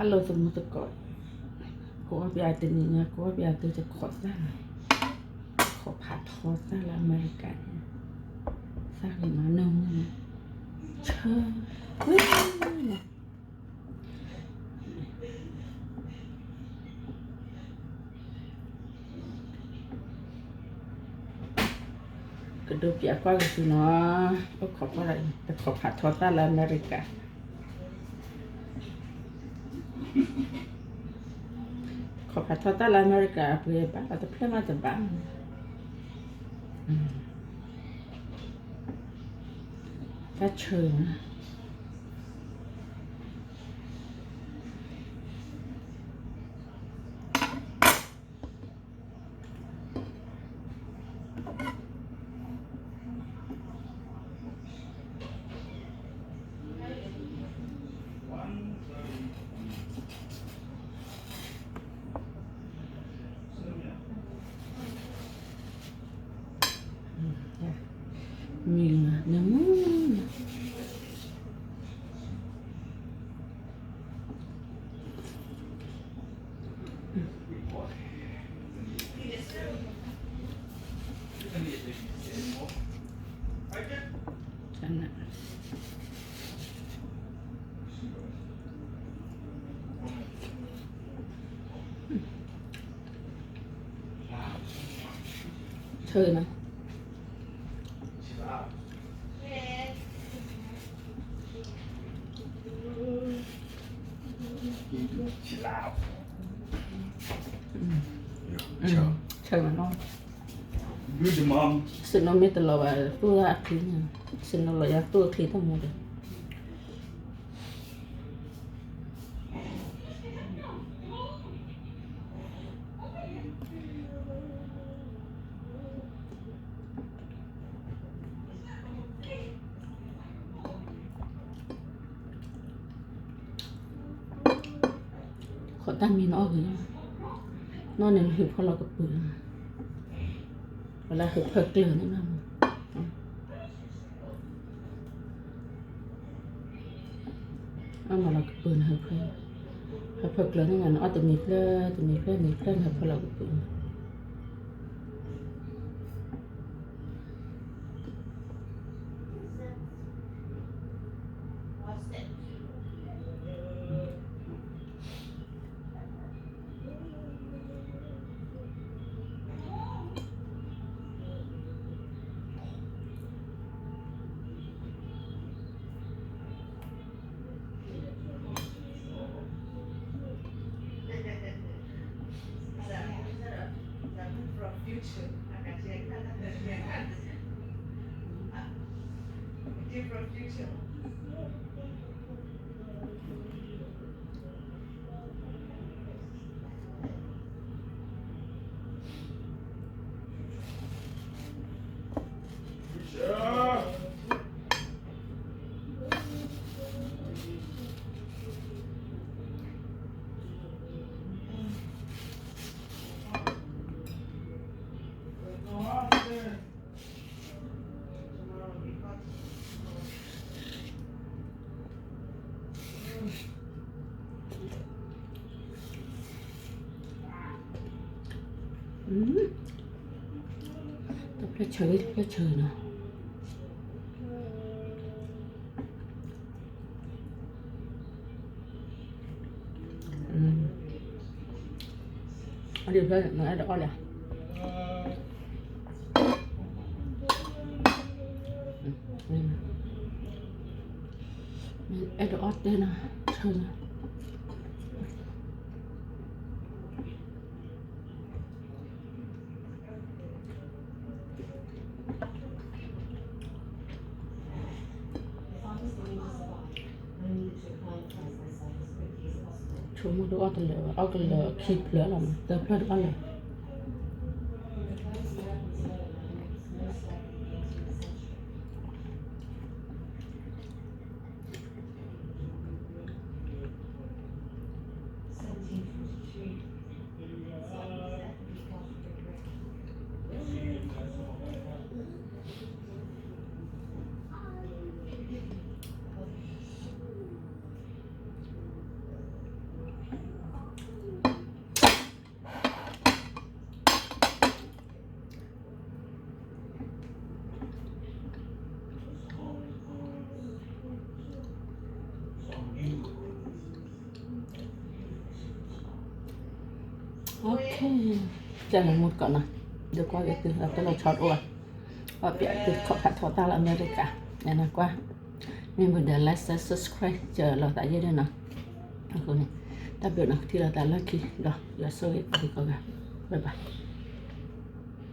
Hello သမူသကိး, ကိးအီၣ်ပယၤတနံၤညါ ကိးအီၣ်ပယၤသုတခိးသၣ်, ခိးဖးထီသၣ်လၢအမဲရကၤ, သၣ်ဂ့ၤမးနၢမူန့ၣ်, ဆၢ, ဝဲ ကဒိးပျးကွၢ်က့ၤသုနီၤ, အိၣ်ခိးကွၢ်ဒီး တခိးဖးထီသၣ်လၢအမဲရကၤ, ခိးဖးထီသၣ်လၢအမဲရကၤ အပှ့ၤဘၣ်လီၤ တဖျၢၣ်မးတဘၣ်, တၢ်ဆၢ မံၤလီၤ နၢမူ ဆၢနၤ ဆၢနၤနီၤ စနိမ့ၢ်တလီၤဘၣ် သူၣ်အချံန့ၣ် စနိလီၤယၤသူၣ်အချံတမူဒီး ခိးတၢ်မံနအီၣ်ဂ့ၤ, နီၢ်န့ၣ်နဟုးဖီလီၤကပုာ်, ဝဲလၢဟုးဖၢကျၢၤန့ၣ်နီၤ, အမၤလီၤကပုာ်နဟုးဖၢ, ဟုးဖၢကျၢၤန့ၣ် နအီၣ်တမံၤဖျၢၣ် တမံၤဖျၢၣ် မံၤဖျၢၣ်နဟုးဖၢလီၤကပုာ် တဖျၢၣ်ဆၢ တဖျၢၣ်ဆၢနီၤ အဒံးဖျၢၣ်န့ၣ် နအဲၣ်ဒိးအီၣ်လဲၣ်, အဲၣ်ဒိးအီၣ်တဲနီၤ ဆၢနီၤ ဆိကမိၣ်ဒုးအီၣ်တလၢာ်ဘၣ် အီၣ်ကလၢာ်ခံဖျၢၣ်လီၤမး သၢဖျၢၣ်ဒုးအီၣ်လၢာ် Thank you. Okay, ကဲလၢမူတကိးနီၤ, ဒီးကွၢ်က့ၤသုလီၤတဲလီၤဆီတအိၣ်ဘၣ်, ပှၤပျဲသုခီၣ်ဖးထီတၢ်လၢအမဲရကၤ, နကွၢ်, မ့ၢ်မုာ်ဒီး like subscribe စၢၤလီၤသးယဲၢ်ဒၣ်နီၤ, အဃိန့ၣ်, တၢ်ဘျုးနီၤ ထံၣ်လိာ်သးလၢခံဒီး ယွၤဆိၣ်ဂ့ၤသုကိးဂၤ, bye bye.